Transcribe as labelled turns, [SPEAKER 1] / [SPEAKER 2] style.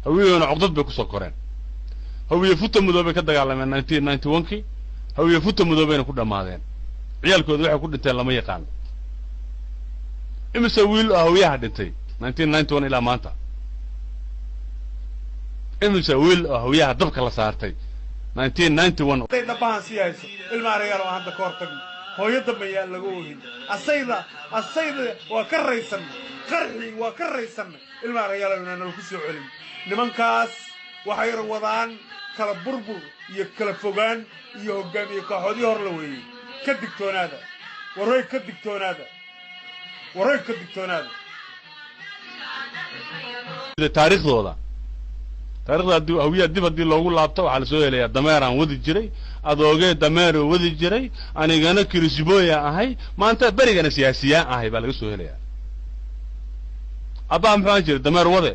[SPEAKER 1] Hawiyahuna cuqdad bay kusoo koreen. Hawiye futa madoobay ka dagaalameen 1991-kii. Hawiye futa madoobayna ku dhammaadeen. Ciyaalkooda waxay ku dhinteen lama yaqaano. Imise wiil oo hawiyaha dhintay 1991 ilaa maanta? Imise wiil oo hawiyaha dabka la saartay 1991?
[SPEAKER 2] Hadday dhabahan sii hayso, ilma arayaal, oo hadda ka hor tagno, hooyo dambe yaa laga ohin. Asayda, asayda waa ka raysanna, qarxi waa ka raysanna. Ilma arayaal, inaan ku soo celin nimankaas. Waxay wadaan kala burbur iyo kala fogaan iyo hoggaamiye kooxoodii hor la weeyey. Ka digtoonaada, waroy, ka digtoonaada, waroy, ka digtoonaada.
[SPEAKER 1] Taariikhdooda, taarikhda haddii hawiyaha dib haddii loogu laabto, waxaa lasoo helayaa dameeraan wadi jiray, adoogee dameeroo wadi jiray, anigana kirisbooya ahay, maanta berigana siyaasiyaan ahay baa laga soo helayaa. Abbaa muxuu ahan jiray? Dameer wade.